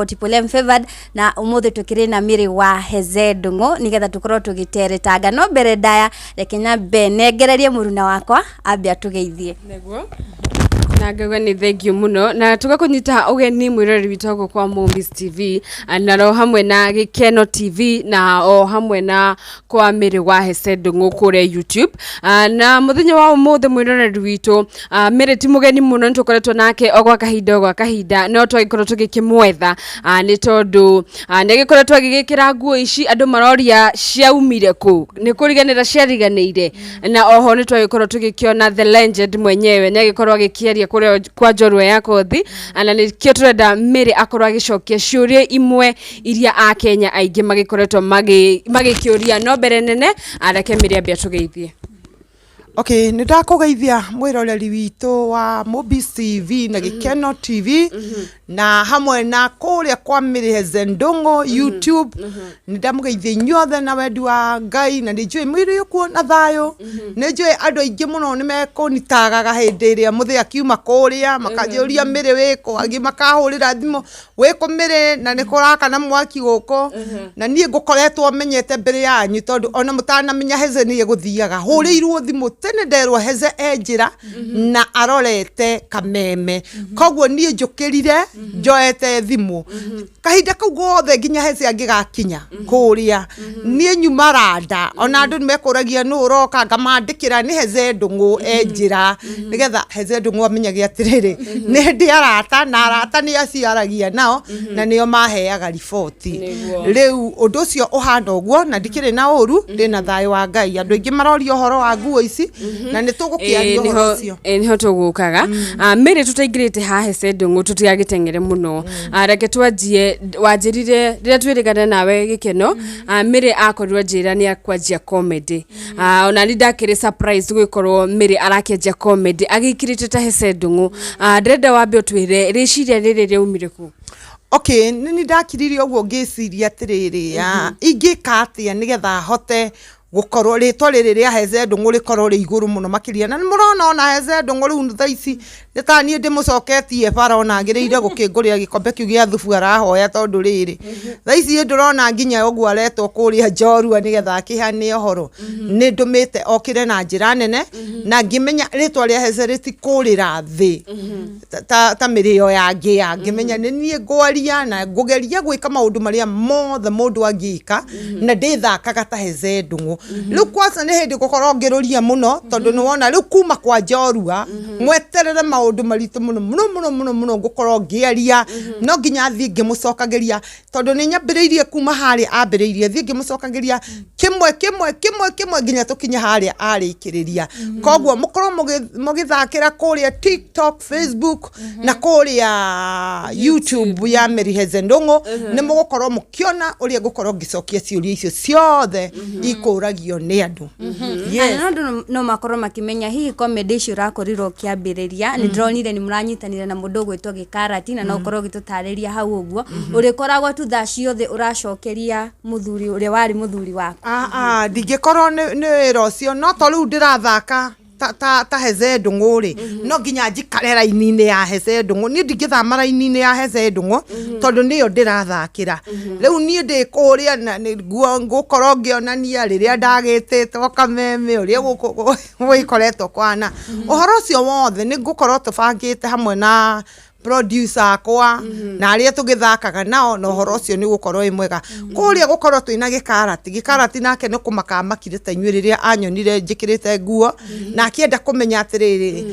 Triple M Favored na umuthi tukiri na Mary wa Heze Ndung'u nigetha tukorwo tugiteretanga. No mbere ndaya, reke nyambe nengererie muruna wakwa ambe atugeithie. Nĩguo na ngauga nĩ thank you mũno na tũgakũnyita ũgeni mwĩroreri witũ gũkũ kwa Mombis TV na ro hamwe na Gĩkeno TV na o hamwe na kwa Mary wa Hese Ndung'u kũrĩa YouTube. Na mũthenya wa ũmũthĩ, mwĩroreri witũ, Mary ti mũgeni mũno, nĩ tũkoretwo nake o gwa kahinda o gwa kahinda, no twagĩkorwo tũgĩkĩmwetha nĩ tondũ nĩ agĩkoretwo agĩgĩkĩra nguo ici andũ maroria ciaumire kũ, nĩ kũriganĩra ciariganĩire. Na oho nĩ twagĩkorwo tũgĩkĩona the legend mwenyewe nĩ agĩkorwo agĩkĩaria kũrĩa kwa njorua ya kothi, na nĩkĩo tũrenda Mary akorwo agĩcokia ciũria imwe iria akenya aingĩ magĩkoretwo magĩkĩũria. No mbere nene, reke Mary ambe atũgeithie. Okay, nĩ ndakũgeithia mwĩroreri witũ wa Mobis TV na Gĩkeno TV na hamwe na kũrĩa kwa Mary Heze Ndung'u YouTube. Nĩ ndamũgeithia inyuothe na wendi wa Ngai, na nĩ njũĩ mwĩrĩ kuo na thayũ. Nĩ njũĩ andũ aingĩ mũno nĩ mekũnitagaga hĩndĩ ĩrĩa mũthĩ akiuma kũrĩa, makanjũria, "Mary wĩkũ?" Angĩ makahũrĩra thimũ, "Wĩkũ Mary?" Na nĩ kũrakana mwaki gũkũ, na niĩ ngũkoretwo menyete mbere yanyu, tondũ ona mũtanamenya Heze nĩ egũthiaga, hũrĩirwo thimũ tene nderwo Heze e njĩra na arorete Kameme. Koguo niĩ njũkĩrire njoete thimũ kahinda kau gothe nginya Heze angĩgakinya kũrĩa. Niĩ nyuma randa, ona andũ nĩ mekũragia nũ ũroka, ngamandĩkĩra nĩ Heze Ndung'u e njĩra, nĩgetha Heze Ndung'u amenyage atĩrĩrĩ, nĩ ndĩ arata, na arata nĩ acio aragia nao na nĩo maheaga riboti. Rĩu ũndũ ũcio ũhana ũguo, na ndikĩrĩ na ũru, ndĩna thayũ wa Ngai. Andũ aingĩ maroria ũhoro wa nguo ici na nĩ tũgũkĩaria ũhoro ũcio. Ĩĩ, nĩho tũgũkaga. Mary, tũtaingĩrĩte haha Hece Ndung'u, tũtigagĩteng'ere mũno. Reke twanjie wanjĩrire rĩrĩa twĩrĩgana nawe Gĩkeno. Mary akorirwo anjĩra nĩ akwanjia comedy. Ona ni ndakĩrĩ surprise gwĩkorwo Mary arakĩanjia comedy agĩikirĩte ta Hece Ndung'u. Ndĩrenda wambe ũtwĩre rĩciria rĩrĩ rĩaumire kũ? Okay, nĩ nĩ ndakiririe ũguo ngĩciria atĩrĩrĩ, ingĩka atĩa nĩgetha hote gũkorwo rĩtwa rĩrĩ rĩa Heze Ndung'u rĩkorwo rĩ igũrũ mũno makĩria? Na nĩ mũrona ona Heze Ndung'u rĩu thaa ici nĩ ta niĩ ndĩmũcoketie bara, ona agĩrĩire gũkĩngũrĩra gĩkombe kĩu gĩa thubu arahoya, tondũ rĩrĩ, thaa ici ndũrona nginya ũguo aretwo kũrĩa njorua nĩgetha akĩhane ũhoro. Nĩ ndũmĩte okĩre na njĩra nene na ngĩmenya rĩtwa rĩa Heze rĩtikũrĩra thĩ ta mĩrĩo ya ngĩa. Ngĩmenya nĩ niĩ ngwaria na ngũgeria gwĩka maũndũ marĩa mothe mũndũ angĩka na ndĩthakaga ta Heze Ndung'u. Rĩu kwanza nĩ hĩndĩ ngũkorwo ngĩrũria mũno, tondũ nĩ wona rĩu kuma kwa njorua, mweterere maũndũ maritũ mũno mũno mũno mũno mũno ngũkorwo ngĩaria. No nginya thiĩ ngĩmũcokagĩria, tondũ nĩ nyambĩrĩirie kuma harĩa ambĩrĩirie, thiĩ ngĩmũcokagĩria kĩmwe kĩmwe kĩmwe kĩmwe nginya tũkinye harĩa arĩkĩrĩria. Koguo mũkorwo mũgĩthakĩra kũrĩa TikTok, Facebook na kũrĩa YouTube ya Mary Heze Ndung'u, nĩ mũgũkorwo mũkĩona ũrĩa ngũkorwo ngĩcokia ciũria icio ciothe ikũragio nĩ andũ. Yes. Na andũ no makorwo makĩmenya hihi comedy icio ũrakorirwo ũkĩambĩrĩria, nĩ ndĩronire nĩ mũranyitanĩra na mũndũ ũgwĩtwo Gĩkarati, na no ũkorwo ũgĩtũtarĩria hau ũguo ũrĩkoragwo tu thaa ciothe ũracokeria mũthuri ũrĩa warĩ mũthuri waku. Ah, ah, ndingĩkorwo nĩ wĩra ũcio, no to rĩu ndĩrathaka ta Heze Ndung'u rĩ, no nginya njikare raini-inĩ ya Heze Ndung'u. Niĩ ndingĩthama raini-inĩ ya Heze Ndung'u, tondũ nĩyo ndĩrathakĩra rĩu. Niĩ ndĩ kũrĩa na nĩguo ngũkorwo ngĩonania rĩrĩa ndagĩtĩtwo Kameme, ũrĩa gũkũ gwĩkoretwo kwana ũhoro ũcio wothe. Nĩ ngũkorwo tũbangĩte hamwe na producer akwa na arĩa tũgĩthakaga nao, na ũhoro ũcio nĩ ũgũkorwo wĩ mwega. Kũrĩa gũkorwo twĩna Gĩkarati, Gĩkarati nake nĩ kũmaka amakire ta inyuĩ rĩrĩa anyonire njĩkĩrĩte nguo na akĩenda kũmenya atĩrĩrĩ,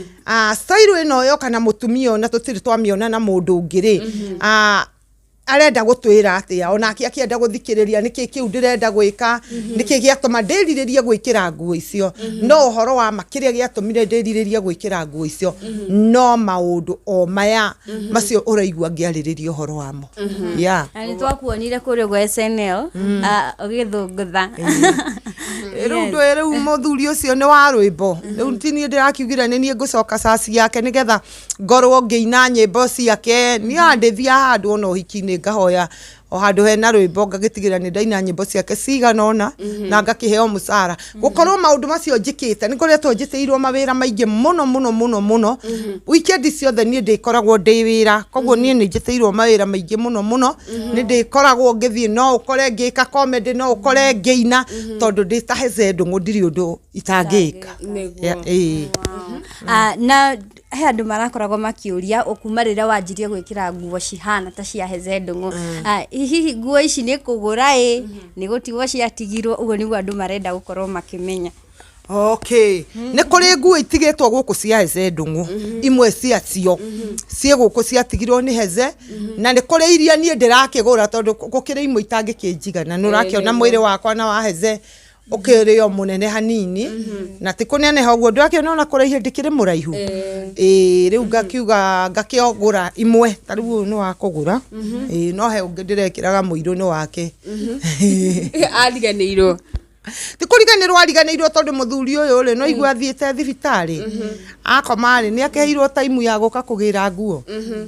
style ĩno yoka na mũtumia ũyũ na tũtirĩ twamĩona na mũndũ ũngĩ rĩ, arenda gũtwĩra atĩa? Onake akĩenda gũthikĩrĩria nĩkĩ kĩu ndĩrenda gwĩka, nĩkĩ gĩatũma ndĩrirĩrie gwĩkĩra nguo icio. No ũhoro wa ma, kĩrĩa gĩatũmire ndĩrirĩrie gwĩkĩra nguo icio no maũndũ o maya macio ũraigua ngĩarĩrĩria ũhoro wamo, yeah. Na nĩ twakuonire kũrĩa ũguo SNL, ũgĩthũngũtha. Rĩu ndũĩ, rĩu mũthuri ũcio nĩ wa rwĩmbo. Rĩu ti niĩ ndĩrakiugire nĩ niĩ ngũcoka caci yake nĩgetha ngorwo ngĩina nyĩmbo ciake. Niĩ ndĩthiaga handũ ona ũhiki-inĩ ngahoya. O handũ hena rwĩmbo ngagĩtigĩra nĩ ndaina nyĩmbo ciake cigana ũna na ngakĩheo mũcara. Gũkorwo maũndũ macio njĩkĩte, nĩ ngoretwo njĩtĩirwo mawĩra maingĩ mũno mũno mũno mũno. Weekend ciothe niĩ ndĩkoragwo ndĩ wĩra, koguo niĩ nĩ njĩtĩirwo mawĩra maingĩ mũno mũno. Nĩ ndĩkoragwo ngĩthiĩ, no ũkore ngĩka comedy, no ũkore ngĩina, tondũ ndĩ ta Heze Ndũng'ũ ndirĩ ũndũ itangĩka. Nĩguo. Yeah, ĩĩ. Ah, na he andũ marakoragwo makĩũria kuma rĩrĩa wanjirie gwĩkĩra nguo cihana ta cia Heze Ndũng'ũ. Ah, hihi nguo ici nĩ kũgũra ĩ nĩ gũtigwo ciatigirwo? Ũguo nĩguo andũ marenda gũkorwo makĩmenya. Okay, nĩ kũrĩ nguo itigĩtwo gũkũ cia Heze Ndũng'ũ, imwe ciacio ciĩ gũkũ ciatigirwo nĩ Heze, na nĩ kũrĩ iria niĩ ndĩrakĩgũra tondũ gũkĩrĩ imwe itangĩkĩnjigana. Nĩ ũrakĩona mwĩrĩ wakwa na wa Heze ũkĩrĩ o mũnene hanini, na ti kũneneha ũguo, ndũrakĩona ona kũraiha ndĩkĩrĩ mũraihu. Ĩĩ, rĩu ngakiuga ngakĩogũra imwe, ta rĩu ũyũ nĩ wa kũgũra. Ĩĩ, no he ũngĩ ndĩrekĩraga mũirũ nĩ wake. Ariganĩirwo. Ti kũriganĩrwo ariganĩirwo, tondũ mũthuri ũyũ rĩ, no igua athiĩte thibitarĩ, akoma rĩ, nĩ akĩheirwo taimu ya gũka kũgĩra nguo,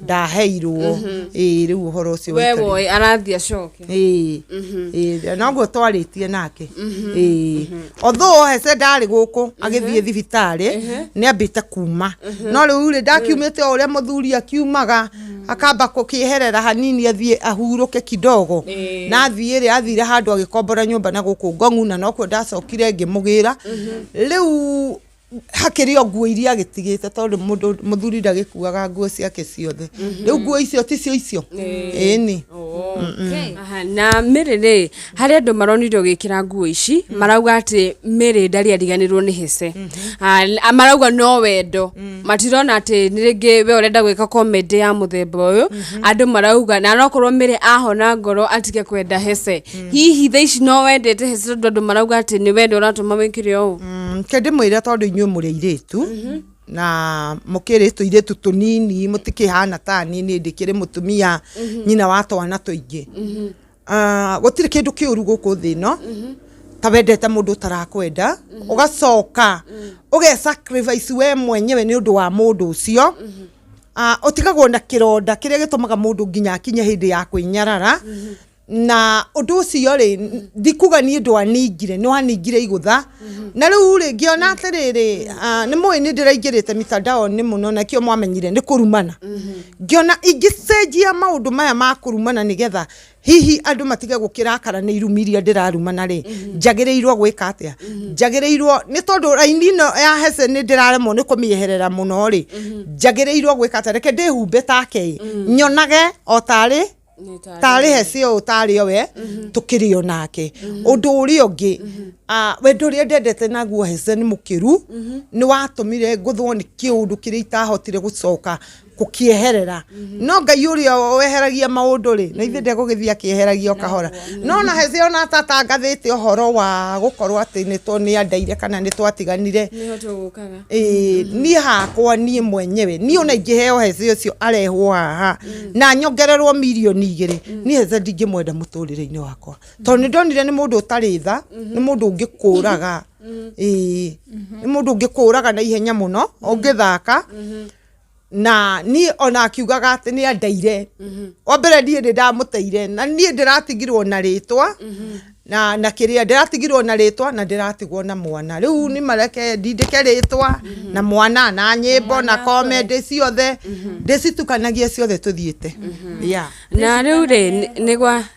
ndaheirwo. Ĩĩ, rĩu ũhoro ũcio we waikarire. Woi arathiĩ acoke. Ĩĩ, ĩĩ, noguo twarĩtie nake. Ĩĩ, although Hece ndarĩ gũkũ agĩthiĩ thibitarĩ, nĩ ambĩte kuma, no rĩu rĩ, ndakiumĩte o ũrĩa mũthuri akiumaga, akamba kũkĩeherera hanini athiĩ ahurũke kidogo. Na athiĩ rĩ, athire handũ agĩkombora nyũmba na gũkũ Ngong'u, na nokuo ndacokire ngĩmũgĩra. Rĩu hakĩrĩ o nguo iria agĩtigĩte, tondũ mũndũ mũthuri ndagĩkuaga nguo ciake ciothe. Rĩu nguo icio ticio icio, ĩni. Aha, na Mary rĩ, harĩ andũ maronire ũgĩkĩra nguo ici, marauga atĩ Mary ndarĩ ariganĩrwo nĩ Hece. Ah, marauga no wendo, matirona atĩ nĩ rĩngĩ we ũrenda gwĩka comedy ya mũthemba ũyũ. Andũ marauga na nokorwo Mary ahona ngoro atige kwenda Hece. Hihi thaa ici no wendete Hece? Tondũ andũ marauga atĩ nĩ wendo ũratũma wĩkĩre ũũ. Ke ndĩmwĩre, tondũ inyuĩ mũrĩ airĩtu na mũkĩrĩ tũirĩtu tũnini, mũtikĩhana ta niĩ, niĩ ndĩkĩrĩ mũtumia, nyina wa twana tũingĩ. Ah, gũtirĩ kĩndũ kĩũru gũkũ thĩ ĩno ta wendete mũndũ ũtarakwenda, ũgacoka ũge sacrifice we mwenyewe nĩ ũndũ wa mũndũ ũcio. Ah, ũtigagwo na kĩronda kĩrĩa gĩtũmaga mũndũ nginya akinye hĩndĩ ya kwĩnyarara. Na ũndũ ũcio rĩ, ndikuga niĩ ndwaningire, nĩ waningire igũtha. Na rĩu rĩ, ngĩona atĩrĩrĩ, ah, nĩ mũĩ nĩ ndĩraingĩrĩte mitandao-inĩ mũno, na kĩo mwamenyire nĩ kũrumana. Ngĩona ingĩcenjia maũndũ maya ma kũrumana nĩgetha hihi andũ matige gũkĩrakara nĩ irumi iria ndĩrarumana rĩ, njagĩrĩirwo gwĩka atĩa? Njagĩrĩirwo nĩ tondũ raini ĩno ya Hece nĩ ndĩraremwo nĩ kũmĩeherera mũno rĩ, njagĩrĩirwo gwĩka atĩa? Reke ndĩhumbe take ĩ, nyonage o tarĩ tarĩ Hece ũyũ, tarĩ o we tũkĩrĩ o nake. Ũndũ ũrĩa ũngĩ, ah, wendo ũrĩa ndendete naguo Hece nĩ mũkĩru, nĩ watũmire ngũthwo nĩ kĩũndũ kĩrĩa itahotire gũcoka gũkĩeherera. No Ngai ũrĩa weheragia maũndũ rĩ, na ithuĩ ndegũgĩthiĩ akĩeheragia o kahora. No na Hece ona atatangathĩte ũhoro wa gũkorwo atĩ nĩ andeire kana nĩ twatiganire. Nĩho tũgũkaga. Ĩĩ, niĩ hakwa, niĩ mwenyewe, niĩ ona ingĩheo Hece ũcio arehwo haha na nyongererwo mirioni 2, niĩ Hece ndingĩmwenda mũtũrĩre-inĩ wakwa, tondũ nĩ ndonire nĩ mũndũ ũtarĩ tha, nĩ mũndũ ũngĩkũraga. Ĩĩ, nĩ mũndũ ũngĩkũraga na ihenya mũno ũngĩthaka. Na niĩ ona akiugaga atĩ nĩ andeire, wa mbere niĩ nĩ ndamũteire, na niĩ ndĩratigirwo na rĩtwa na kĩrĩa ndĩratigirwo na rĩtwa na ndĩratigwo na mwana. Rĩu nĩ mareke ndindĩke rĩtwa na mwana na nyĩmbo na comedy ciothe ndĩcitukanagie ciothe tũthiĩte, yeah. Na rĩu rĩ,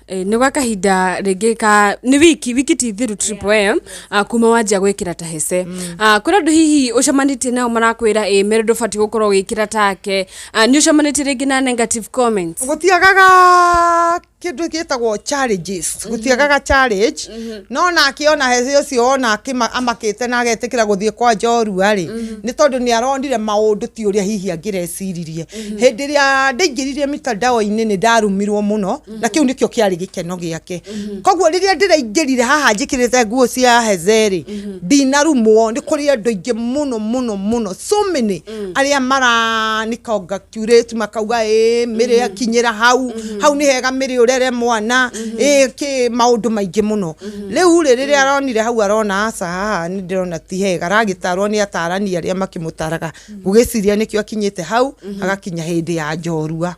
nĩ gwa kahinda rĩngĩ ka nĩ wiki ti thiru Triple M, kuma wanjia gwĩkĩra ta Hece. Ah, kũrĩ andũ hihi ũcemanĩtie nao marakwĩra ĩ Mary ndũbatiĩ gũkorwo ũgĩkĩra take? Ah, nĩ ũcemanĩtie rĩngĩ na negative comments? Gũtiagaga kĩndũ gĩtagwo challenges, gũtiagaga challenge. No nake ona Hece ũcio ona amakĩte na agetĩkĩra gũthiĩ kwa njorua rĩ, nĩ tondũ nĩ aronire maũndũ ti ũrĩa hihi angĩreciririe. Hĩndĩ ĩrĩa ndaingĩrire mitandao-inĩ nĩ ndarumirwo mũno, na kĩu nĩkĩo kĩarĩ gĩkeno gĩake. Koguo rĩrĩa ndĩraingĩrire haha njĩkĩrĩte nguo cia Heze rĩ, ndinarumwo. Nĩ kũrĩ andũ aingĩ mũno mũno mũno, so many, arĩa marani congratulate makauga ĩ Mary akinyĩra hau, hau nĩ hega Mary ũrerete. Ndũkanengere mwana ĩ kĩ maũndũ maingĩ mũno. Rĩu rĩ, rĩrĩa aronire hau, arona aca, haha nĩ ndĩrona ti hega, aragĩtarwo nĩ atarani arĩa makĩmũtaraga, ngũgĩciria nĩkĩo akinyĩte hau, agakinya hĩndĩ ya njorua.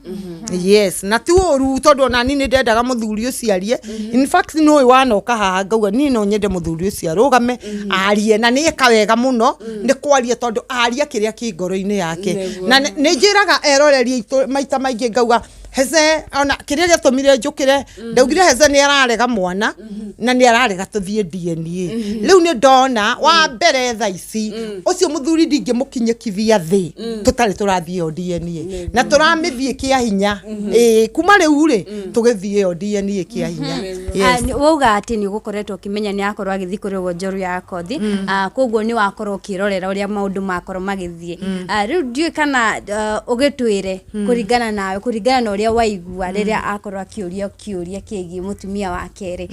Yes, na ti ũru, tondũ ona niĩ nĩ ndendaga mũthuri ũcio arie. In fact, nĩ ũĩ wanoka haha ngauga niĩ no nyende mũthuri ũcio arũgame arie, na nĩ eka wega mũno nĩ kwaria, tondũ aria kĩrĩa kĩ ngoro-inĩ yake. Na nĩ njĩraga eroreri aitũ maita maingĩ, ngauga Heze, ona kĩrĩa gĩatũmire njũkĩre, ndaugire Heze nĩ ararega mwana na nĩ ararega tũthiĩ DNA. Rĩu nĩ ndona wa mbere tha ici ũcio mũthuri ndingĩmũkinyĩkithia thĩ tũtarĩ tũrathiĩ ĩyo DNA, na tũramĩthiĩ kĩa hinya. Ĩĩ, kuma rĩu rĩ, tũgĩthiĩ ĩyo DNA kĩa hinya. Yes. Wauga atĩ nĩ ũgũkoretwo ũkĩmenya nĩ akorwo agĩthiĩ kũrĩ njoru ya kothi, koguo nĩ wakorwo ũkĩrorera ũrĩa maũndũ makorwo magĩthiĩ. Rĩu ndiũĩ kana ũgĩtwĩre kũringana nawe, kũringana na ũrĩa waigua rĩrĩa akorwo akĩũrio kĩũria kĩgiĩ mũtumia wa kerĩ,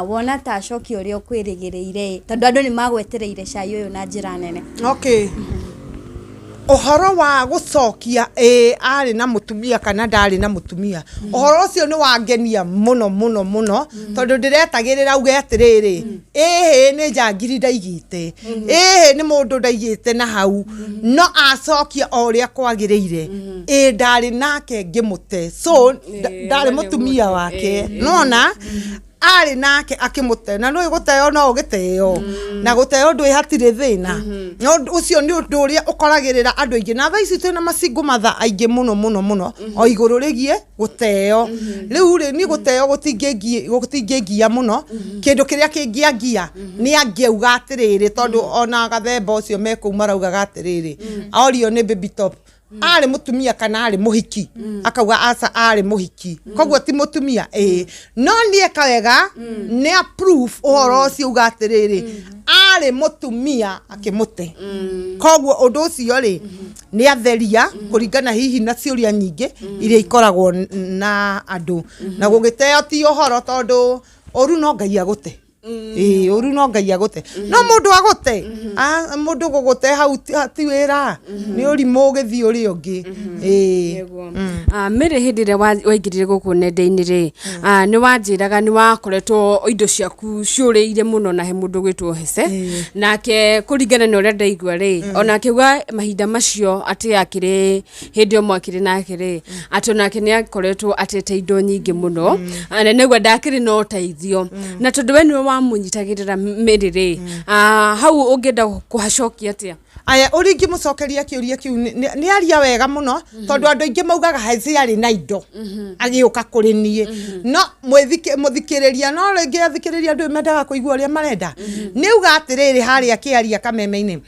wona ta acokia ũrĩa ũkwĩrĩgĩrĩire, tondũ andũ nĩ magwetereire cai ũyũ na njĩra nene? Okay, ũhoro wa gũcokia ĩ arĩ na mũtumia kana ndarĩ na mũtumia, ũhoro ũcio nĩ wangenia mũno mũno mũno, tondũ ndĩretagĩrĩra auge atĩrĩrĩ, ĩhĩ nĩ njangiri ndaigĩte, ĩhĩ nĩ mũndũ ndaigĩte na hau. No acokia o ũrĩa kwagĩrĩire, ĩ ndarĩ nake ngĩmũte, so ndarĩ mũtumia wake, nona arĩ nake akĩmũte. Na nĩ gũteo no ũgĩteo, na gũteo ndwĩ hatirĩ thĩna. No ũcio nĩ ũndũ ũrĩa ũkoragĩrĩra andũ aingĩ, na thaa ici twĩna macingo matha aingĩ mũno mũno mũno o igũrũ rĩgiĩ gũteo. Rĩu rĩ, niĩ gũteo gũtingĩngia mũno. Kĩndũ kĩrĩa kĩngĩangia nĩ angĩauga atĩrĩrĩ, tondũ ona gathemba ũcio mekũu maraugaga atĩrĩrĩ, orio nĩ Baby Top arĩ mũtumia kana arĩ mũhiki, akauga aca, arĩ mũhiki, koguo ti mũtumia. Ĩĩ, no nĩ eka wega nĩ approve ũhoro ũcio, uga atĩrĩrĩ, arĩ mũtumia akĩmũte. Koguo ũndũ ũcio rĩ, nĩ atheria kũringana hihi na ciũria nyingĩ iria ikoragwo na andũ. Na gũgĩteo ti ũhoro, tondũ ũru no Ngai agũte. Ĩĩ, ũru no Ngai agũte, no mũndũ agũte. Ah, mũndũ gũgũte hau ti wĩra, nĩ ũrimũ ũgĩthiĩ ũrĩa ũngĩ. Ĩĩ. Nĩguo. Mary, hĩndĩ ĩrĩa waingĩrire gũkũ nenda-inĩ rĩ, nĩ wanjĩraga nĩ wakoretwo indo ciaku ciũrĩire mũno na he mũndũ ũgwĩtwo Hece. Nake kũringana na ũrĩa ndaigua rĩ, ona akiuga mahinda macio atĩ akĩrĩ hĩndĩ ĩyo mwakĩrĩ nake rĩ, atĩ onake nĩ akoretwo atete indo nyingĩ mũno. Na nĩguo ndakĩrĩ na ũteithio, na tondũ we nĩwe wamũnyitagĩrĩra Mary rĩ, hau ũngĩenda kũhacokia atĩa? Aya, ũrĩa ingĩmũcokeria kĩũria kĩu, nĩ aria wega mũno, tondũ andũ aingĩ maugaga Hezi arĩ na indo agĩũka kũrĩ niĩ. No mũthikĩrĩria, no rĩngĩ athikĩrĩria andũ mendaga kũigua ũrĩa marenda. Nĩ auga atĩrĩrĩ, harĩa akĩaria kameme-inĩ,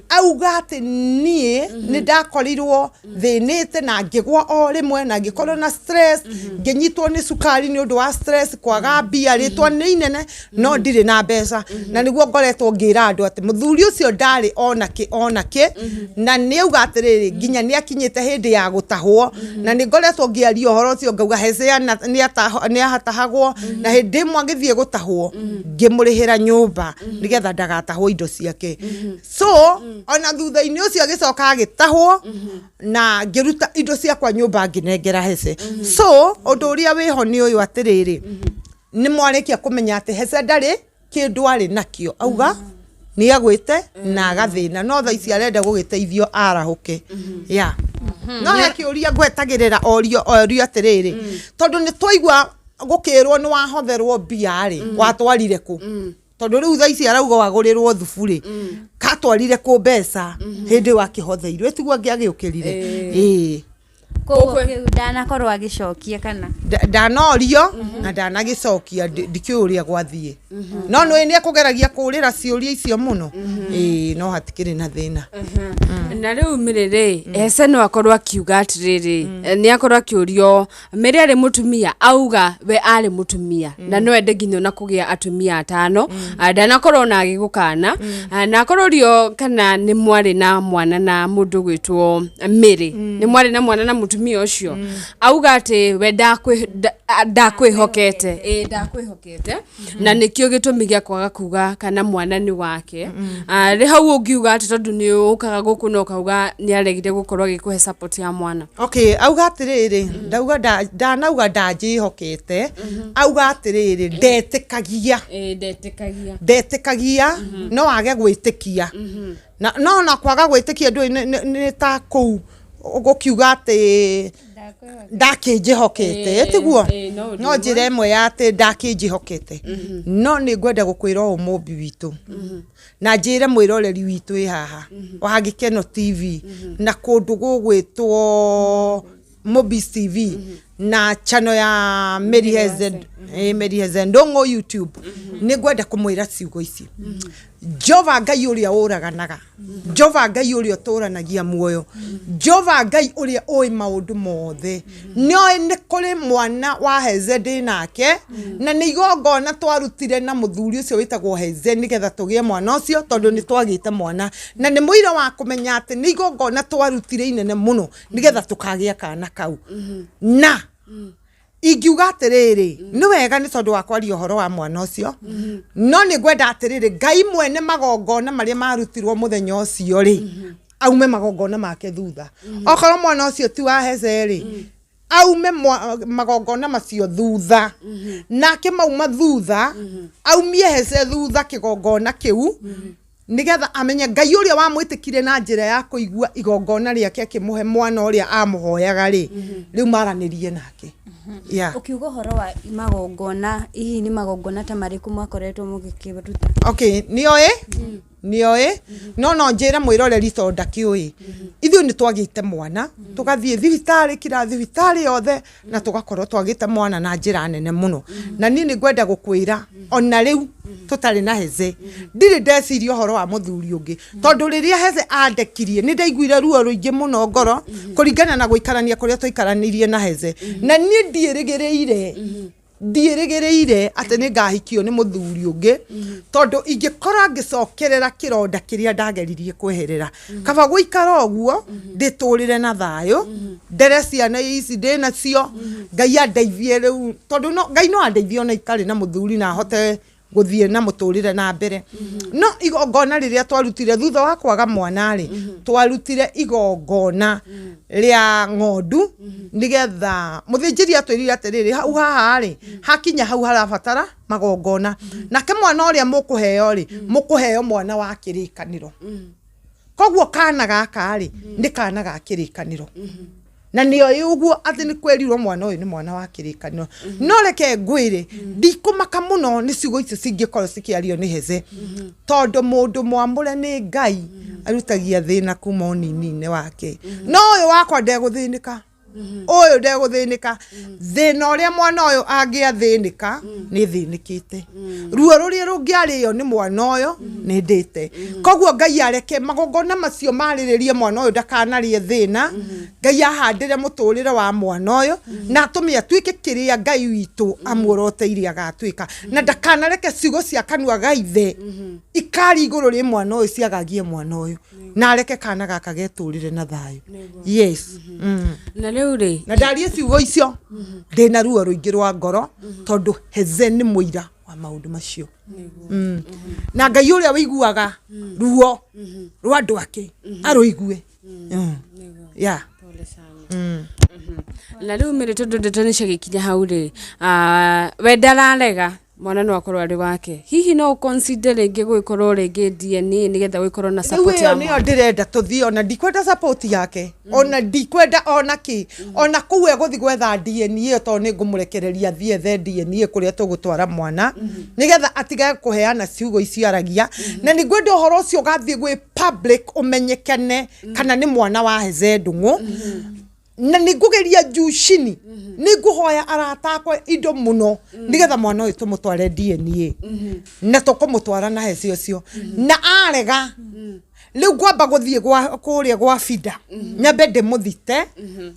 auga atĩ niĩ nĩ ndakorirwo thĩnĩte na ngĩgwa o rĩmwe na ngĩkorwo na stress, ngĩnyitwo nĩ cukari nĩ ũndũ wa stress, kwaga mbia, rĩtwa nĩ inene no ndirĩ na mbeca. Na nĩguo ngoretwo ngĩra andũ atĩ mũthuri ũcio ndarĩ ona kĩ ona kĩ. Na nĩ auga atĩrĩrĩ, nginya nĩ akinyĩte hĩndĩ ya gũtahwo, na nĩ ngoretwo ngĩaria ũhoro ũcio, ngauga Hezea nĩ atahagwo, na hĩndĩ ĩmwe agĩthiĩ gũtahwo ngĩmũrĩhĩra nyũmba nĩgetha ndagatahwo indo ciake. So ona thutha-inĩ ũcio agĩcoka agĩtahwo na ngĩruta indo ciakwa nyũmba ngĩnengera Hece. So ũndũ ũrĩa wĩho nĩ ũyũ atĩrĩrĩ, nĩ mwarĩkia kũmenya atĩ Hece ndarĩ kĩndũ arĩ nakĩo. Auga nĩ agwĩte na agathĩna, no thaa ici arenda gũgĩteithio arahũke ya. No he kĩũria ngwetagĩrĩra orio, orio atĩrĩrĩ, tondũ nĩ twaigua gũkĩrwo nĩ wahotherwo mbia rĩ, watwarire kũ? Tondũ rĩu thaa ici arauga wagũrĩrwo thubu rĩ, katwarire kũ mbeca hĩndĩ ĩyo akĩhotheirwo? Ĩtiguo angĩagĩũkĩrire? Ĩĩ. Koguo kĩu ndanakorwo agĩcokia kana? Ndanorio na ndanagĩcokia, ndikĩũĩ ũrĩa gwathiĩ, no nĩ nĩ ekũgeragia kũrĩra ciũria icio mũno. Ĩĩ, no hatikĩrĩ na thĩna. Na rĩu Mary rĩ, Hece no akorwo akiuga atĩrĩrĩ, nĩ akorwo akĩũrio Mary arĩ mũtumia, auga we arĩ mũtumia na no ende nginya ona kũgĩa atumia atano. Ndanakorwo ona agĩgũkana. Na akorwo rio kana nĩ mwarĩ na mwana na mũndũ gwĩtwo Mary, nĩ mwarĩ na mwana na mũtumia ũcio, auga atĩ we ndakwĩhoka. Ndakwĩhokete, ĩĩ ndakwĩhokete, na nĩkĩo gĩtũmi gĩa kwaga kuga kana mwana nĩ wake. Ah, rĩ hau ũngiuga atĩ tondũ nĩ ũkaga gũkũ na ũkauga nĩ aregire gũkorwo agĩkũhe support ya mwana? Okay, auga atĩrĩrĩ, ndauga ndanauga ndanjĩhokete, auga atĩrĩrĩ, ndetĩkagia. Ĩĩ, ndetĩkagia. Ndetĩkagia, no age gwĩtĩkia. Na no na kwaga gwĩtĩkia ndũĩ nĩ ta kũu gũkiuga atĩ ndakĩnjĩhokete, tiguo? Ĩĩ, no ũndũ No njĩra ĩmwe ya atĩ ndakĩnjĩhokete. No nĩ ngwenda gũkwĩra ũũ, mũmbi witũ, na njĩre mwĩroreri witũ ĩ haha wa Gĩkeno TV na kũndũ gũgwĩtwo Mobis TV na channel ya Mary Heze, Mary Heze Ndung'u YouTube, nĩ ngwenda kũmwĩra ciugo ici. Jehova Ngai ũrĩa ũraganaga, Jehova Ngai ũrĩa ũtũranagia muoyo, Jehova Ngai ũrĩa ũĩ maũndũ mothe, nĩoĩ nĩ kũrĩ mwana wa Heze ndĩ nake, na nĩ igongona twarutire na mũthuri ũcio wĩtagwo Heze nĩgetha tũgĩe mwana ũcio, tondũ nĩ twagĩte mwana, na nĩ mũira wa kũmenya atĩ nĩ igongona twarutire inene mũno nĩgetha tũkagĩa kana kau. Na ingiuga atĩrĩrĩ, nĩ wega nĩ tondũ wa kwaria ũhoro wa mwana ũcio, no nĩ ngwenda atĩrĩrĩ, Ngai mwene magongona marĩa marutirwo mũthenya ũcio rĩ, aume magongona make thutha. Okorwo mwana ũcio ti wa Heze rĩ, aume magongona macio thutha, nake mauma thutha, aumie Heze thutha kĩgongona kĩu, nĩgetha amenye Ngai ũrĩa wamwĩtĩkire na njĩra ya kũigua igongona rĩake akĩmũhe mwana ũrĩa amũhoyaga rĩ, rĩu maranĩrie nake. Yeah. Ũkiuga ũhoro wa magongona, hihi nĩ magongona ta marĩkũ mwakoretwo mũgĩkĩruta? Okay, nĩoĩ, nĩoĩ, no njĩre mwĩroreri tondũ ndakĩũĩ. Ithuĩ nĩ twagĩte mwana, tũgathiĩ thibitarĩ, kira thibitarĩ yothe, na tũgakorwo twagĩte mwana na njĩra nene mũno. Na niĩ nĩ ngwenda gũkwĩra, ona rĩu tũtarĩ na Heze, ndirĩ ndeciria ũhoro wa mũthuri ũngĩ, tondũ rĩrĩa Heze andekirie, nĩ ndaiguire ruo rũingĩ mũno ngoro, kũringana na gũikarania kũrĩa twaikaranirie na Heze. Na niĩ ndiĩrĩgĩrĩire atĩ nĩ ngahikio nĩ mũthuri ũngĩ, tondũ ingĩkorwo ngĩcokerera kĩronda kĩrĩa ndageririe kweherera, kaba gũikara ũguo ndĩtũrĩre na thayũ, ndere ciana ici ndĩnacio, Ngai andeithie rĩu, tondũ no Ngai no andeithie ona itarĩ na mũthuri na hote gũthiĩ na mũtũrĩre na mbere. No igongona rĩrĩa twarutire thutha wa kwaga mwana rĩ, twarutire igongona rĩa ng'ondu, nĩgetha mũthĩnjĩri atwĩrire atĩrĩrĩ, hau haha rĩ, hakinya hau harabatara magongona, nake mwana ũrĩa mũkũheo rĩ, mũkũheo mwana wa kĩrĩkanĩro. Koguo kana gaka rĩ, nĩ kana ga kĩrĩkanĩro, na nĩoĩ ũguo atĩ nĩ kwĩrirwo mwana ũyũ nĩ mwana wa kĩrĩkanĩro. No reke ngwĩre, ndikũmaka mũno nĩ ciugo icio cingĩkorwo cikĩario nĩ Heze, tondũ mũndũ mwamũre nĩ Ngai arutagia thĩna kuma ũnini-inĩ wake. No ũyũ wakwa ndegũthĩnĩka, ũyũ ndegũthĩnĩka. Thĩna ũrĩa mwana ũyũ angĩathĩnĩka, nĩ thĩnĩkĩte. Ruo rũrĩa rũngĩarĩo nĩ mwana ũyũ, nĩ ndĩte. Koguo Ngai areke magongona macio marĩrĩrie mwana ũyũ ndakanarĩe thĩna. Ngai ahandĩre mũtũrĩre wa mwana ũyũ na atũme atuĩke kĩrĩa Ngai witũ amuoroteire agatuĩka, na ndakanareke ciugo cia kanua ga ithe ikari igũrũ rĩ mwana ũyũ ciagagie mwana ũyũ, na areke kana gaka getũrĩre na thayũ. Yes. Na rĩu rĩ, Na ndarie ciugo icio ndĩna ruo rũingĩ rwa ngoro, tondũ Heze nĩ mũira wa maũndũ macio. Na Ngai ũrĩa ũiguaga ruo rwa andũ ake arũigue. Yeah. Pole sana. Na rĩu Mary, tondũ ndeto nĩ ciagĩkinya hau rĩ, we ndararega mwana no akorwo arĩ wake, hihi no ũconsider rĩngĩ gũgĩkorwo rĩngĩ DNA nĩgetha gũgĩkorwo na Rĩu support ĩyo ya nĩyo mwana? Ndĩrenda tũthiĩ, ona ndikwenda support yake, ona ndikwenda ona kĩ, ona kũu egũthiĩ gwetha DNA ĩyo, tondũ nĩ ngũmũrekereria athiĩ ethe DNA kũrĩa tũgũtwara mwana, nĩgetha atige kũheana ciugo icio aragia. Na nĩ ngwenda ũhoro ũcio ũgathiĩ gwĩ public, ũmenyekane kana nĩ mwana wa Heze Ndung'u. Na nĩ ngũgeria juu chini, nĩ ngũhoya arata akwa indo mũno, nĩgetha mwana ũyũ tũmũtware DNA, na tũkũmũtwara na Heze ũcio. Na arega, rĩu ngwamba gũthiĩ kũrĩa gwa Bida, nyambe ndĩmũthite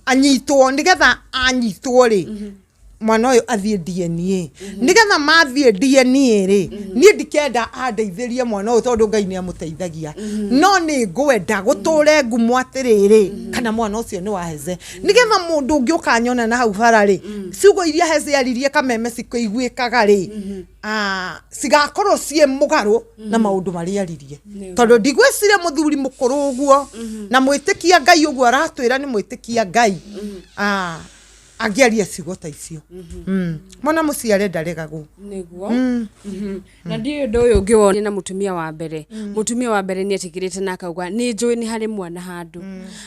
anyitwo, nĩgetha anyitwo rĩ. Mwana ũyũ athiĩ DNA, nĩgetha mathiĩ DNA rĩ, niĩ ndikenda andeithĩrie mwana ũyũ tondũ Ngai nĩ amũteithagia, no nĩ ngwenda gũtũre ngumo atĩrĩrĩ, kana mwana ũcio nĩ wa Heze, nĩgetha mũndũ ũngĩ ũkanyona na hau bara rĩ, ciugo iria Heze aririe kameme cikũiguĩkaga rĩ, cigakorwo ciĩ mũgarũ na maũndũ marĩa aririe, tondũ ndigwĩciria mũthuri mũkũrũ ũguo na mwĩtĩkia Ngai ũguo aratwĩra nĩ mwĩtĩkia Ngai angĩaria ciugo ta icio. Mwana mũciare ndaregagwo. Nĩguo. Na ndiũĩ ũndũ ũyũ ũngĩ wona na mũtumia wa mbere. Mũtumia wa mbere nĩ etĩkĩrĩte na akauga nĩ njũĩ nĩ harĩ mwana handũ.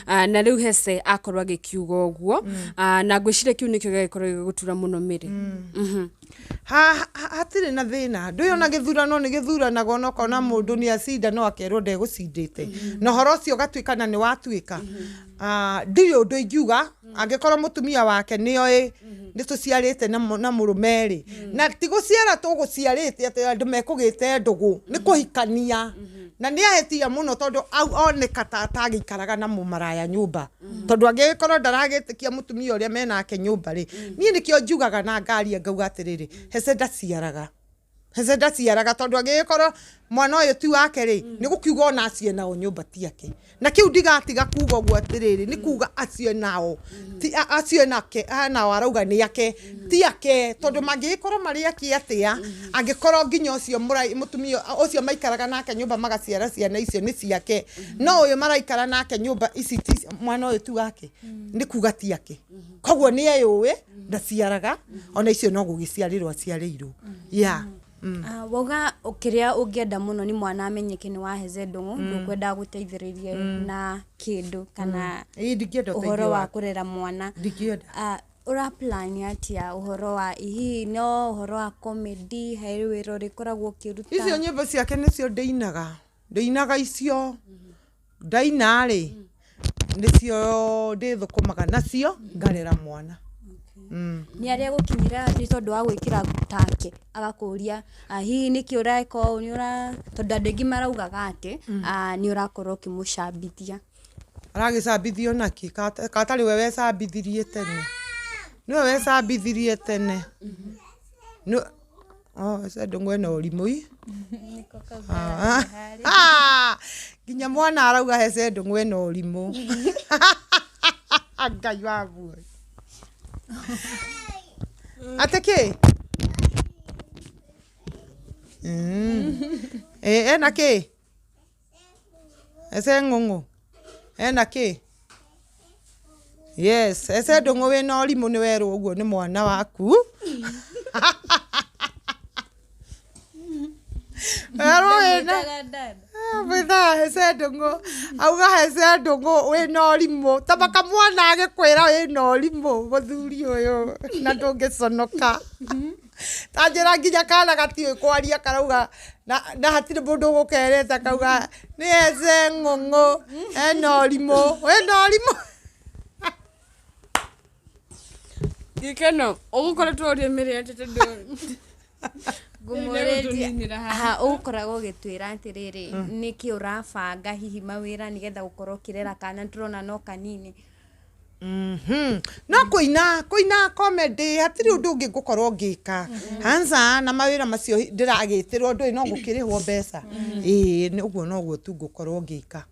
Na rĩu Hece akorwo agĩkiuga ũguo. Na ngwĩciria kĩu nĩkĩo gĩgĩkorwo gĩgĩgũtura mũno mĩrĩ. Hatirĩ na thĩna, ndũĩ ona gĩthurano nĩ gĩthuranaga, ona ũkona mũndũ nĩ acinda no akerwo ndegũcindĩte, na ũhoro ũcio ũgatuĩka na nĩ watuĩka. Ndirĩ ũndũ ingiuga angĩkorwo mũtumia wake nĩoĩ nĩ tũciarĩte na mũrũme rĩ, na ti gũciara tũgũciarĩte atĩ andũ mekũgĩte ndũgũ, nĩ kũhikania, na nĩ ahĩtia mũno tondũ oneka ta atagĩikaraga na mũmaraya nyũmba, tondũ angĩgĩkorwo ndaragĩtĩkia mũtumia ũrĩa menake nyũmba rĩ, niĩ nĩkĩo njugaga na ngaria ngauga atĩrĩrĩ, Hece ndaciaraga, Hece ndaciaraga, tondũ angĩgĩkorwo mwana ũyũ ti wake rĩ, nĩ gũkiuga ona acio nao nyũmba ti ake, na kĩu ndigatiga kuga ũguo atĩrĩrĩ, nĩ kuga acio nao ti acio nake nao arauga nĩ ake ti ake, tondũ mangĩgĩkorwo marĩ ake atĩa angĩkorwo nginya ũcio mũtumia ũcio maikaraga nake nyũmba magaciara ciana icio nĩ ciake, no ũyũ maraikara nake nyũmba ici ti mwana ũyũ ti wake, nĩ kuga ti ake, koguo nĩ eyũĩ ndaciaraga, ona icio no gũgĩciarĩrwo aciarĩirwo yeah. Wauga kĩrĩa ũngĩenda mũno nĩ mwana amenyeke nĩ wa Heze Ndũng'ũ, ndũkwenda gũteithĩrĩrie na kĩndũ kana Ĩĩ, ndingĩenda ũhoro ũteithio wa wake. Kũrera mwana. Ndingĩenda. Ũra plan atĩa ũhoro wa hihi no ũhoro wa comedy, harĩ wĩra ũrĩkoragwo ũkĩruta? Icio nyĩmbo ciake nĩcio ndĩinaga, ndĩinaga icio ndaina rĩ, nĩcio ndĩthũkũmaga nacio ngarera mwana. Nĩ arĩa gũkinyĩra nĩ tondũ wa gwĩkĩra take agakũria, hihi nĩkĩ ũreka ũũ, nĩ ũra tondũ andũ aingĩ maraugaga atĩ nĩ ũrakorwo ũkĩmũcambithia. Aragĩcambithio nakĩ katarĩ we wecambithirie tene, nĩwe wecambithirie tene. Oh, ece Ndũng'ũ ena ũrimũ i. Nginya mwana arauga Hece Ndũng'ũ ena ũrimũ. Ngai wa muoyo, atĩ kĩ? Ĩ, ena kĩ Hece Ng'ũng'ũ, ena kĩ? Yes, Hece Ndũng'ũ wĩna ũrimũ, nĩ werwo ũguo nĩ mwana waku, werwo wĩna mwĩthaga Hece Ndũng'ũ, auga Hece Ndũng'ũ wĩna ũrimũ, ta maka mwana agĩkwĩra wĩna ũrimũ mũthuri ũyũ na ndũngĩconoka, ta njĩra nginya kana gatiũĩ kwaria karauga na hatirĩ mũndũ ũgũkerete, kauga nĩ Hece Ng'ũng'ũ ena ũrimũ, wĩna ũrimũ. Gĩkeno ũgũkoretwo ũrĩa mĩrĩ atĩ tondũ Ngũmũrĩtie ha ũgũkoragwo ũgĩtwĩra atĩrĩrĩ, nĩkĩ ũrabanga hihi mawĩra nĩgetha gũkorwo ũkĩrera kana tũrona no kanini? No kũina, kũina comedy, hatirĩ ũndũ ũngĩ ngũkorwo ngĩka hansa na mawĩra macio ndĩragĩtĩrwo, ndũĩ no gũkĩrĩhwo mbeca, ĩĩ, nĩ ũguo noguo tu ngũkorwo ngĩka,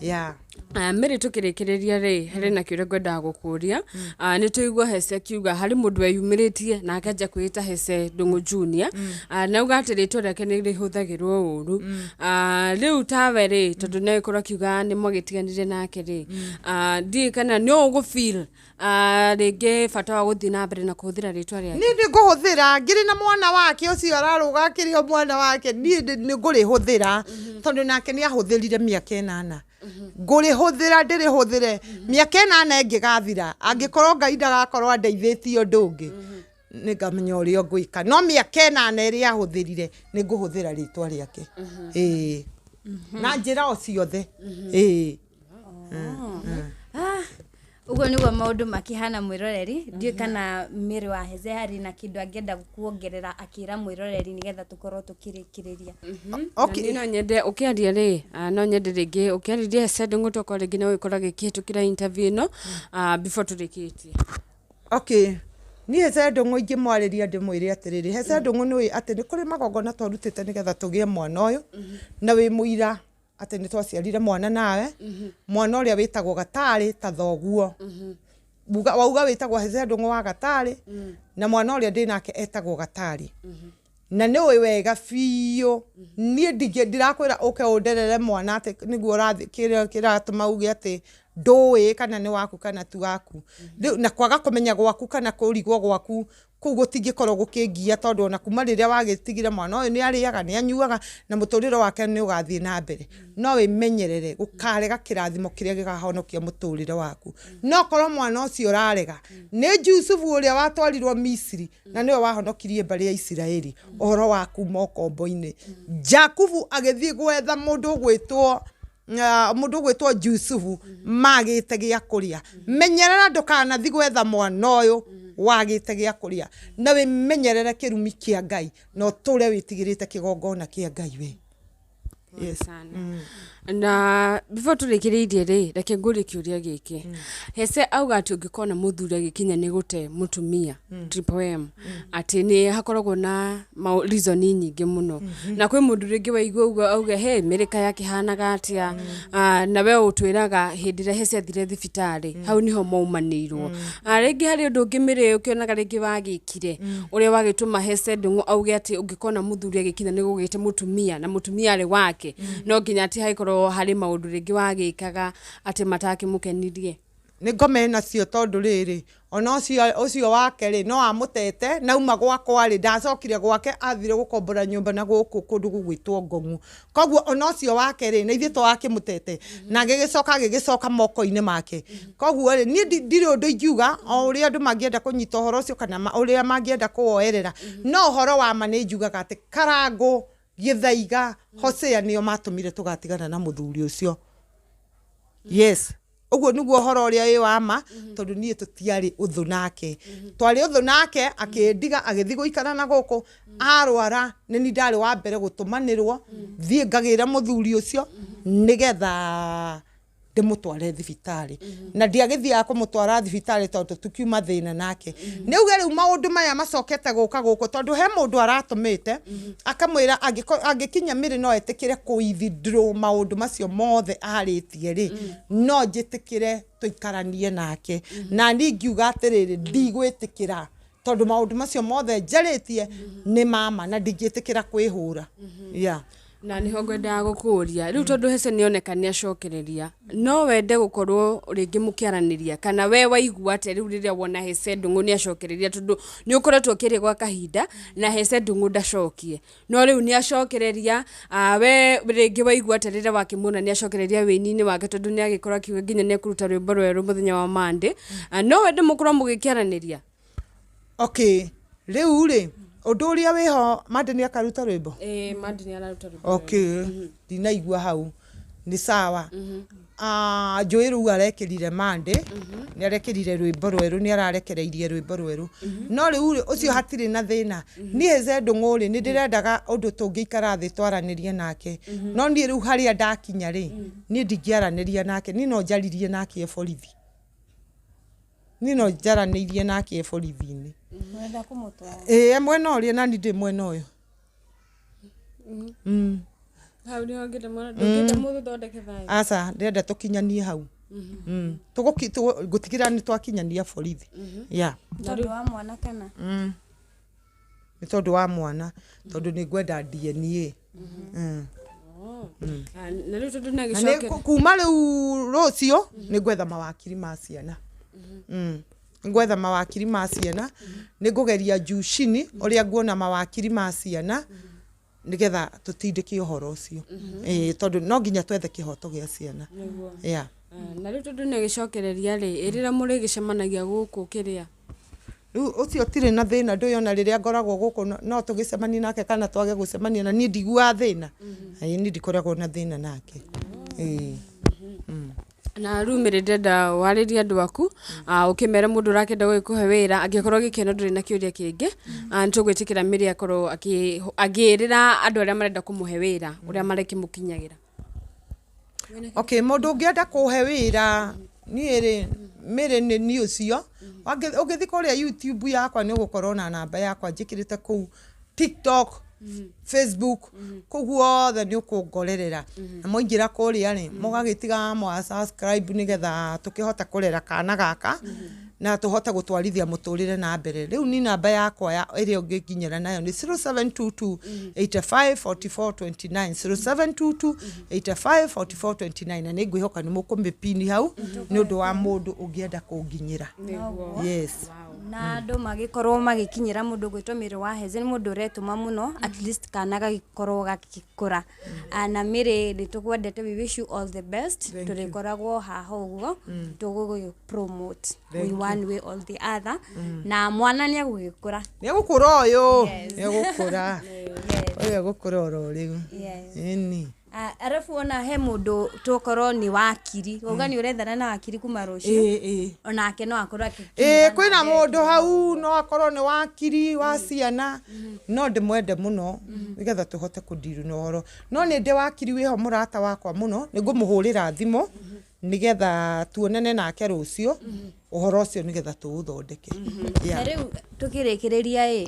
yeah. Mĩrĩ, tũkĩrĩkĩrĩria rĩ, harĩ na kĩũria ngwendaga gũkũria. Nĩ tũigua Hece akiuga harĩ mũndũ weyumĩrĩtie na akanjia kwĩĩta Hece Ndũng'ũ Junior. Na auga atĩ rĩtwa rĩake nĩ rĩhũthagĩrwo ũru. Rĩu tawe rĩ, tondũ no ĩkorwo akiuga nĩ mwagĩtiganire nake rĩ, ndiũĩ kana no ũgũ feel rĩngĩ bata wa gũthiĩ na mbere na kũhũthĩra rĩtwa rĩake. Niĩ nĩ ngũhũthĩra ngĩrĩ na mwana wake ũcio ararũga akĩrĩ o mwana wake, niĩ nĩ ngũrĩhũthĩra tondũ nake nĩ ahũthĩrire mĩaka 8, ngũrĩhũthĩra, ndĩrĩhũthĩre mĩaka 8 ĩngĩgathira, angĩkorwo Ngai ndagakorwo andeithĩtie ũndũ ũngĩ, nĩ ngamenya ũrĩa ngwĩka, no mĩaka 8 ĩrĩa ahũthĩrire nĩ ngũhũthĩra rĩtwa rĩake, ĩĩ, na njĩra o ciothe, ĩĩ. Ũguo nĩguo maũndũ makĩhana, mwĩroreri. Ndiũĩ kana Mĩrĩ wa Heze harĩ na kĩndũ angĩenda kuongerera akĩra mwĩroreri nĩgetha tũkorwo tũkĩrĩkĩrĩria. Okay. Na niĩ no nyende ũkĩaria rĩ, no nyende rĩngĩ ũkĩarĩria Hece Ndũng'ũ, tokorwo rĩngĩ no gĩkorwo gĩkĩhĩtũkĩra interview ĩno, before tũrĩkĩtie. Okay. Niĩ Hece Ndũng'ũ ingĩmwarĩria ndĩmwĩre atĩrĩrĩ, Hece Ndũng'ũ nĩũĩ atĩ nĩ kũrĩ magongona twarutĩte nĩgetha tũgĩe mwana ũyũ, na wĩ mũira atĩ nĩ twaciarire mwana nawe, mwana ũrĩa wĩtagwo Gatarĩ ta thoguo. Wauga wĩtagwo Hece Ndũng'ũ wa Gatarĩ, na mwana ũrĩa ndĩ nake etagwo Gatarĩ. Na nĩ ũĩ wega biũ, niĩ ndirakwĩra ũke ũnderere mwana atĩ nĩguo kĩratũma uge atĩ ndũĩ kana nĩ waku kana ti waku. Rĩu na kwaga kũmenya gwaku kana kũrigwo gwaku kũu gũtingĩkorwo gũkĩngia, tondũ ona kuma rĩrĩa wagĩtigire mwana ũyũ nĩ arĩaga, nĩ anyuaga, na mũtũrĩre wake nĩ ũgathiĩ na mbere. No wĩmenyerere gũkarega kĩrathimo kĩrĩa gĩkahonokia mũtũrĩre waku. No korwo mwana ũcio ũrarega, nĩ Jusufu ũrĩa watwarirwo Misiri, na nĩwe wahonokirie mbarĩ ya Isiraeli ũhoro wa kuma ũkombo-inĩ. Jakubu agĩthiĩ gwetha mũndũ ũgwĩtwo Jusufu magĩte gĩa kũrĩa. Menyerera ndũkanathiĩ gwetha mwana ũyũ wagĩte gĩa kũrĩa, na wĩmenyerere kĩrumi kĩa Ngai, na ũtũre wĩtigĩrĩte kĩgongona kĩa Ngai we. Yes. Na before tũrĩkĩrĩirie rĩ, reke ngũrie kĩũria gĩkĩ. Hece auga atĩ ũngĩkona mũthuri agĩkinya nĩ gũte mũtumia Triple M, atĩ nĩ hakoragwo na reason nyingĩ mũno. Na kwĩ mũndũ rĩngĩ waigua ũguo auge he mĩrĩka yakĩhanaga atĩa, na we ũtwĩraga hĩndĩ ĩrĩa Hece athire thibitarĩ, hau nĩho maumanĩirwo. Rĩngĩ harĩ ũndũ ũngĩ mĩrĩ ũkĩonaga rĩngĩ wagĩkire, ũrĩa wagĩtũma Hece Ndũng'ũ auge atĩ ũngĩkona mũthuri agĩkinya nĩ gũgĩte mũtumia, na mũtumia arĩ wake, no nginya atĩ hagĩkorwo harĩ maũndũ rĩngĩ wagĩkaga atĩ matakĩmũkenirie. Nĩ ngome nacio tondũ rĩrĩ, ona ũcio wake rĩ, no amũtete, nauma gwakwa rĩ, ndacokire gwake, athire gũkombora nyũmba na gũkũ kũndũ gũgwĩtwo Ngong'u. Koguo ona ũcio wake rĩ, na ithuĩ twakĩmũtete, na agĩgĩcoka moko-inĩ make. Koguo rĩ, niĩ ndirĩ ũndũ ingiuga, o ũrĩa andũ mangĩenda kũnyita ũhoro ũcio kana ũrĩa mangĩenda kũwoerera. No ũhoro wa ma nĩ njugaga atĩ Karangũ, Gĩthaiga, Hosea nĩo matũmire tũgatigana na mũthuri ũcio. Yes. Ũguo nĩguo ũhoro ũrĩa wĩ wa ma, tondũ niĩ tũtiarĩ ũthũ nake. Twarĩ ũthũ nake, akĩndiga, agĩthiĩ gũikara na gũkũ, arwara, nĩ niĩ ndarĩ wa mbere gũtũmanĩrwo, thiĩ ngagĩre mũthuri ũcio, nĩgetha ndĩmũtware thibitarĩ. Na ndiagĩthiaga kũmũtwara thibitarĩ tondũ tũkiuma thĩna nake. Nĩ uge rĩu maũndũ maya macokete gũka gũkũ, tondũ he mũndũ aratũmĩte, akamwĩra angĩkinya mĩrĩ no etĩkĩre kũ withdraw maũndũ macio mothe arĩtie rĩ, no njĩtĩkĩre tũikaranie nake. Na niĩ ngiuga atĩrĩrĩ, ndigwĩtĩkĩra, tondũ maũndũ macio mothe njarĩtie nĩ mama, na ndingĩtĩkĩra kwĩhũra. Yeah. Na nĩho ngwendaga gũkũria rĩu, tondũ Hece nĩoneka nĩacokereria, no wende gũkorwo rĩngĩ mũkĩaranĩria, kana we waigua atĩa rĩu rĩrĩa wona Hece Ndũng'ũ nĩacokereria, tondũ nĩ ũkoretwo ũkĩrĩ gwa kahinda na Hece Ndũng'ũ ndacokie, no rĩu nĩacokereria. We rĩngĩ waigua atĩa rĩrĩa wakĩmuona nĩacokereria wĩini-inĩ wake, tondũ nĩagĩkorwo akiuga nginya nĩekũruta rwĩmbo rwerũ mũthenya wa Monday? No wende mũkorwo mũgĩkĩaranĩria? Okay, rĩu rĩ, ũndũ ũrĩa wĩho, Monday nĩ akaruta rwĩmbo? Ĩĩ, Monday nĩararuta rwĩmbo. Okay, ndinaigua hau, nĩ sawa. Njũĩ rĩu arekĩrire Monday, nĩ arekĩrire rwĩmbo rwerũ, nĩ ararekereirie rwĩmbo rwerũ. No rĩu rĩ, ũcio hatirĩ na thĩna. Niĩ Hece Ndũng'ũ rĩ, nĩ ndĩrendaga ũndũ tũngĩikara thĩ twaranĩrie nake. No niĩ rĩu harĩa ndakinya rĩ, niĩ ndingĩaranĩria nake, niĩ no njaririe nake e borithi. Niĩ no njaranĩirie nake e borithi-inĩ. Ũrenda kũmũtwara? Ĩĩ, mwena ũrĩa na niĩ ndĩ mwena ũyũ. Hau nĩho ngĩenda mwana, ndũngĩenda mũthondeke thayũ? Aca, ndĩrenda tũkinyanie hau. Ngũtigĩrĩra nĩ twakinyania borithi. Yeah. Tondũ wa mwana kana? Nĩ tondũ wa mwana, tondũ nĩ ngwenda DNA. Na rĩu tondũ Na nĩ nĩagĩcoke kuma rĩu rũciũ nĩ ngwetha mawakiri ma ciana. Nĩ ngwetha mawakiri ma ciana, nĩ ngũgeria juu chini ũrĩa nguona mawakiri ma ciana, nĩgetha tũtindĩke ũhoro ũcio. Ĩĩ, tondũ no nginya twethe kĩhoto gĩa ciana. Yeah. Na rĩu tondũ nĩagĩcokereria rĩ, ĩ rĩrĩa mũrĩgĩcemanagia gũkũ kĩrĩa? Rĩu ũcio tirĩ na thĩna, ndũĩ ona rĩrĩa ngoragwo gũkũ no tũgĩcemanie nake kana twage gũcemania, na niĩ ndiguaga thĩna. Ĩĩ, niĩ ndikoragwo na thĩna nake. Ĩĩ. Na rĩu Mary, ndĩrenda warĩrie andũ aku, ũkĩmere mũndũ ũrakĩenda gũgĩkũhe wĩra, angĩkorwo gĩkeno ndũrĩ na kĩũria kĩngĩ, nĩtũgwĩtĩkĩra Mary akorwo akĩrĩra andũ arĩa marenda kũmũhe wĩra, ũrĩa marekĩmũkinyagĩra. Okay, mũndũ ũngĩenda kũhe wĩra Niĩ rĩ, Mary nĩ niĩ ũcio. Ũngĩthiĩ kũrĩa YouTube yakwa nĩ ũgũkorwo na namba yakwa njĩkĩrĩte kũu, TikTok, Facebook, kũu guothe nĩ ũkũngorerera. Na mwaingĩra kũrĩa rĩ, mũgagĩtiga mwa subscribe nĩgetha tũkĩhote kũrera kana gaka na tũhote gũtwarithia mũtũrĩre na mbere. Rĩu ni namba yakwa ya ĩrĩa ũngĩnginyĩra nayo nĩ 0722 85 44 29, 0722 85 44 29, na nĩ ngwĩhoka nĩ mũkũmĩpini hau nĩ ũndũ wa mũndũ ũngĩenda kũnginyĩra. Yes. Na andũ magĩkorwo magĩkinyĩra mũndũ ũgwĩtwo Mary wa Heze nĩ mũndũ ũretũma mũno, at least kana gagĩkorwo gagĩkũra. Na Mary, nĩ tũkwendete, we wish you all the best. Thank you. Tũrĩkoragwo haha ũguo tũgũgĩ promote Thank in one way or the other, na mwana nĩ agũgĩkũra. Nĩ egũkũra ũyũ, nĩ egũkũra ũyũ, egũkũra oro rĩu. Ĩni. Ah, arabu ona he mũndũ tokorwo nĩ wakiri, wauga nĩ ũrethana na wakiri kuma rũciũ, Ĩĩ, ĩĩ. Onake no akorwo Ĩĩ. akĩkinyĩra Kwĩna namba ĩyo. Mũndũ hau no akorwo nĩ wakiri wa ciana, no ndĩmwende mũno nĩgetha tũhote kũndiru na ũhoro. No nĩ ndĩ wakiri wĩho, mũrata wakwa mũno, nĩ ngũmũhũrĩra thimũ nĩgetha tuonane nake rũciũ, ũhoro ũcio nĩgetha tũũthondeke. Na rĩu tũkĩrĩkĩrĩria ĩ,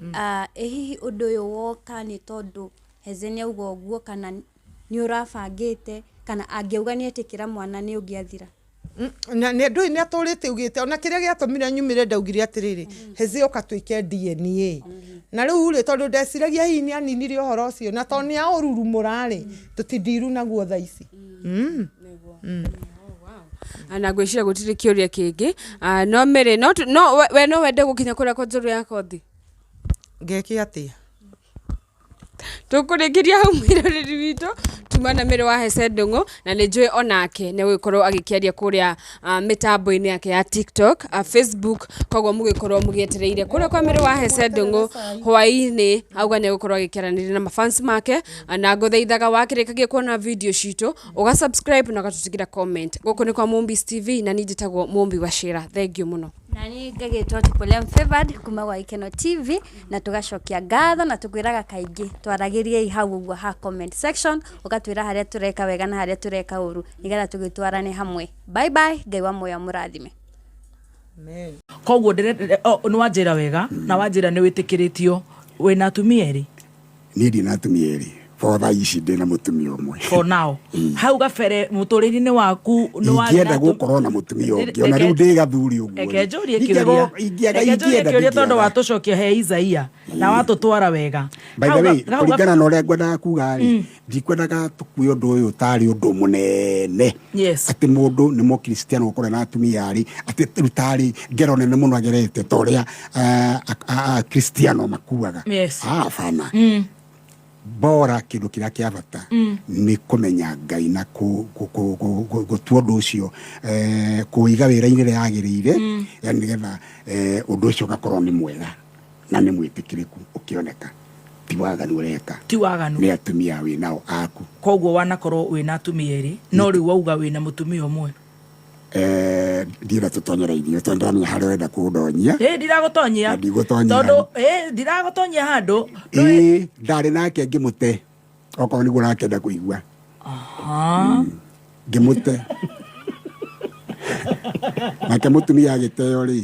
ĩ hihi ũndũ ũyũ woka nĩ tondũ Heze nĩ auga ũguo, kana nĩ ũrabangĩte, kana angĩauga nĩ etĩkĩra mwana nĩ ũngĩathira? Na nĩ ndũĩ nĩ atũrĩte augĩte ona kĩrĩa gĩatũmire nyumĩre, ndaugire atĩrĩrĩ, Heze, ũka twĩke DNA. Na rĩu rĩ, tondũ ndeciragia hihi nĩ aninire ũhoro ũcio, na tondũ nĩ aũrurumũra rĩ, tũtindiru naguo thaa ici. Na ngwĩciria gũtirĩ kĩũria kĩngĩ. Ah, no Mary, no no we no wende gũkinya kũrĩa kwa Njũrũ ya Kothi? Ngeke atĩa? Tũkũrĩkĩria hau, mwĩroreri witũ. Tuma na Mary wa Hece Ndũng'ũ, na nĩ njũĩ onake nĩ agũgĩkorwo agĩkĩaria kũrĩa mĩtambo-inĩ yake ya TikTok, Facebook, koguo mũgĩkorwo mũgĩetereire kũrĩa kwa Mary wa Hece Ndũng'ũ hwaĩ-inĩ, auga nĩ agũkorwo agĩkĩaranĩria na mafans make. Na ngũthaithaga wakĩrĩkagia kuona video citũ, ũga subscribe na ũgatũtigĩra comment. Gũkũ nĩ kwa Mũmbis TV, na niĩ njĩtagwo Mũmbi wa Cĩra. Thank you mũno. Na niĩ ngagĩtwo Triple M Favored kuma gwa Gĩkeno TV, na tũgacokia ngatho na tũkwĩraga kaingĩ twaragĩriei hau ũguo ha comment section, ũgatwĩra harĩa tũreka wega na harĩa tũreka ũru, nĩgetha tũgĩtwarane hamwe. Bye bye, Ngai wa muoyo mũrathime. Amen. Koguo nĩ wanjĩra wega na wanjĩra nĩ wĩtĩkĩrĩtio wĩna atumia erĩ. Niĩ ndina atumia erĩ for thaa ici, ndĩna mũtumia ũmwe. For now. Hau gabere mũtũrĩre-inĩ waku nĩ warĩ Ingĩenda na gũkorwo na mũtumia ũngĩ, ona rĩu ndĩ gathuri ũguo. Reke njũrie kĩũria. Ingĩaga, Reke njũrie ingĩenda, kĩũria tondũ ndingĩaga. watũcokia he Isaia na watũtwara wega. By the Hau way, hau kũringana na ũrĩa ngwendaga kuga rĩ, ndikwendaga tũkue ũndũ ũyũ tarĩ ũndũ mũnene, atĩ mũndũ nĩ mũkristiano gũkorwo na atumia arĩ atĩ rĩu tarĩ ngero nene mũno agerete ta ũrĩa akristiano makuaga. Ah, bana, bora kĩndũ kĩrĩa kĩa bata nĩ kũmenya Ngai na gũtua ũndũ ũcio, kũiga wĩra-inĩ ĩrĩa yagĩrĩire, yani nĩgetha ũndũ ũcio ũgakorwo nĩ mwega na nĩ mwĩtĩkĩrĩku, ũkĩoneka ti waganu ũreka. Ti waganu. Nĩ atumia wĩ nao aku. Koguo wanakorwo wĩna atumia erĩ, no rĩu wauga wĩna mũtumia ũmwe. Ndienda tũtonyere irio tondũ ndĩramenya harĩa ũrenda kũndonyia. Ĩ, ndiragũtonyia. Na ndigũtonyia. Tondũ ĩ, ndiragũtonyia handũ. Ĩĩ, ndarĩ nake ngĩmũte, okorwo nĩguo ũrakĩenda kũigua. Aha. Ngĩmũte nake mũtumia agĩteo rĩ,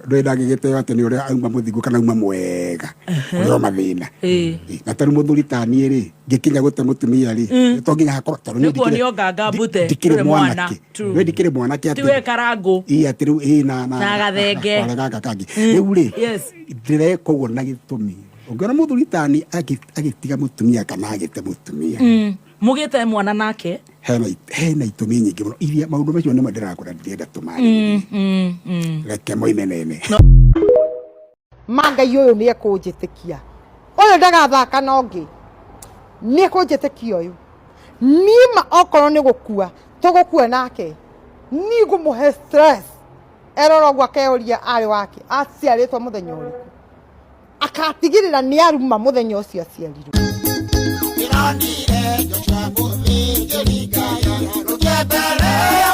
ndũĩ ndangĩgĩteo atĩ nĩ ũrĩa auma mũthingu kana auma mwega, ũrĩa o mathĩna. Ĩ, na tarĩu mũthuri ta niĩ rĩ, ngĩkinya gũte mũtumia rĩ, to nginya hakorwo tondũ niĩ Nĩ kuonio nganga mbute, ndikĩrĩ ndũrĩ mwana. mwanake. True. Niĩ ndikĩrĩ mwanake Ti we karangũ. Ĩ, atĩ rĩu ĩ na Na gathenge. na gaka kangĩ rĩu rĩ, ndĩreka ũguo na gĩtũmi ũngĩona mũthuri tani agĩtiga mũtumia kana agĩte mũtumia, Mũgĩte mwana nake. Hena itũmi nyingĩ mũno iria maũndũ macio nĩmo ndĩrakora ndĩrenda tũmarĩrĩrie. Reke moime nene. Ma Ngai ũyũ nĩ ekũnjĩtĩkia, ũyũ ndagathaka na ũngĩ, nĩ ekũnjĩtĩkia ũyũ. Niĩ ma okorwo nĩ gũkua tũgũkua nake, niĩ ngũmũhe stress erora ũguo akeyũria arĩ wake aciarĩtwo mũthenya ũrĩkũ, akatigĩrĩra nĩ aruma mũthenya ũcio aciarirwo. Ndĩronire Joshua mũthĩnjĩri Ngai arũngiĩ mbere.